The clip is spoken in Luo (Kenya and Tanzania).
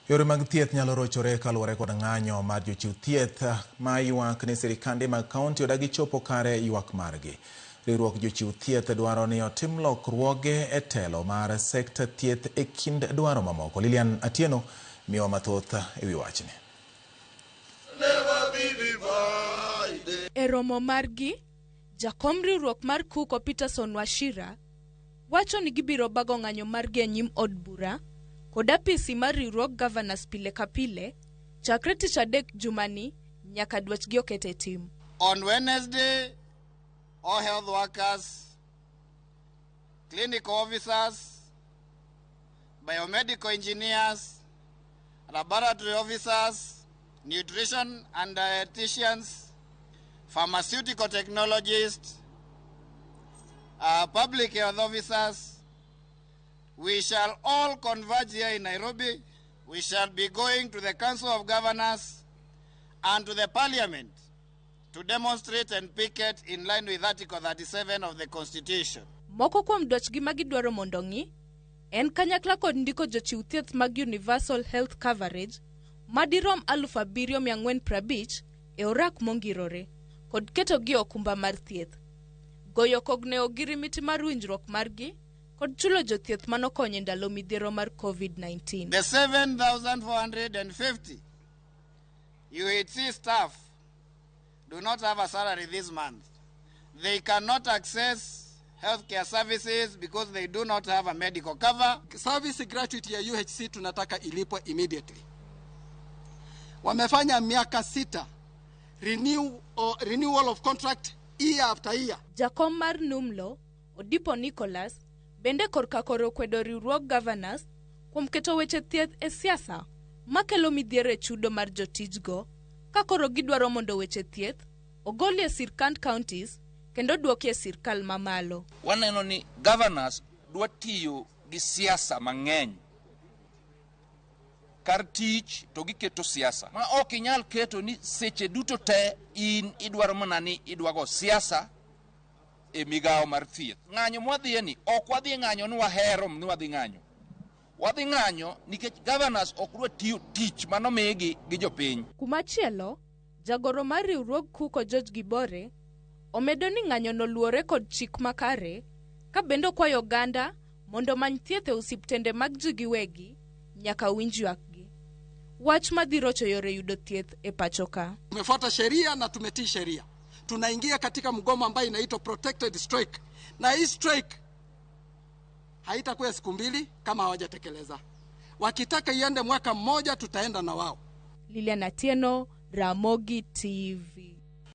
Yore mag thieth nyalo rochore kaluwore kod ng'anyo mar jochiw thieth ma ywak ni sirikande mag kaunti odagi chopo kare ywak margi. Riwruok jochiw thieth dwaro ni otim lokruoge e telo mar sekta thieth e kind dwaro mamoko. Lilian Atieno miyowa mathoth e wi wachni. E romo margi, jakom riwruok mar KUCO Peterson Wachira wacho ni gibiro bago ng'anyo margi e nyim od bura kod apisi mar riwruog governors pile ka pile chakre tich adek jumani nyaka dwachgi oket e tim. On Wednesday, all health workers, clinical officers, biomedical engineers, laboratory officers, nutrition and dietitians, pharmaceutical technologists, public health officers, we shall all converge here in Nairobi. We shall be going to the Council of Governors and to the Parliament to demonstrate and picket in line with Article 37 of the Constitution. Moko kuom dwachgi ma gidwaro mondo ong'i en kanyakla kod ndiko jochiw thieth mag Universal Health Coverage madirom 7,450 e orak mongirore kod ketogi e okumba mar thieth. Goyo kogno e ogirimiti mar winjruok margi kod chulo jothieth manokonyo e ndalo midhiero mar COVID-19. The 7,450 UHC staff do not have a salary this month. They cannot access healthcare services because they do not have a medical cover. Service gratuity ya UHC tunataka ilipwe immediately. Wamefanya miaka 6 renewal of contract year after year. Jakom mar NUMLO, Odipo Nicholas, bende korka koro kwedo riwruog governors kuom keto weche thieth e siasa makelo midhiero e chudo mar jotijgo ka koro gidwaro mondo weche thieth ogolie sirkand counties kendo duokie sirkal mamalo. Waneno ni governors dwa tiyo gi siasa mang'eny. Kar tich to giketo siasa. Ma ok inyal keto ni seche duto te in idwaro mana ni idwa go siasa e migawo mar thieth. Ng'anyo mwadhiye ni ok wadhi ng'anyo ni wahero ni wadhi ng'anyo. Wadhi ng'anyo nikech governors ok dwa tiyo tich manomigi gi jopiny. Kumachielo, jagoro mar riwruog KUCO George Gibore omedo ni ng'anyo no luwore kod chik makare ka bende okwayo oganda mondo omany thieth e osiptende mag ji giwegi nyaka winj ywakgi. Wach madhi rocho yore yudo thieth e pacho ka. Tumefuata sheria na tumetii sheria. Tunaingia katika mgomo ambayo inaitwa protected strike. Na hii strike haitakuwa siku mbili kama hawajatekeleza. Wakitaka iende mwaka mmoja tutaenda na wao. Lilian Atieno, Ramogi TV.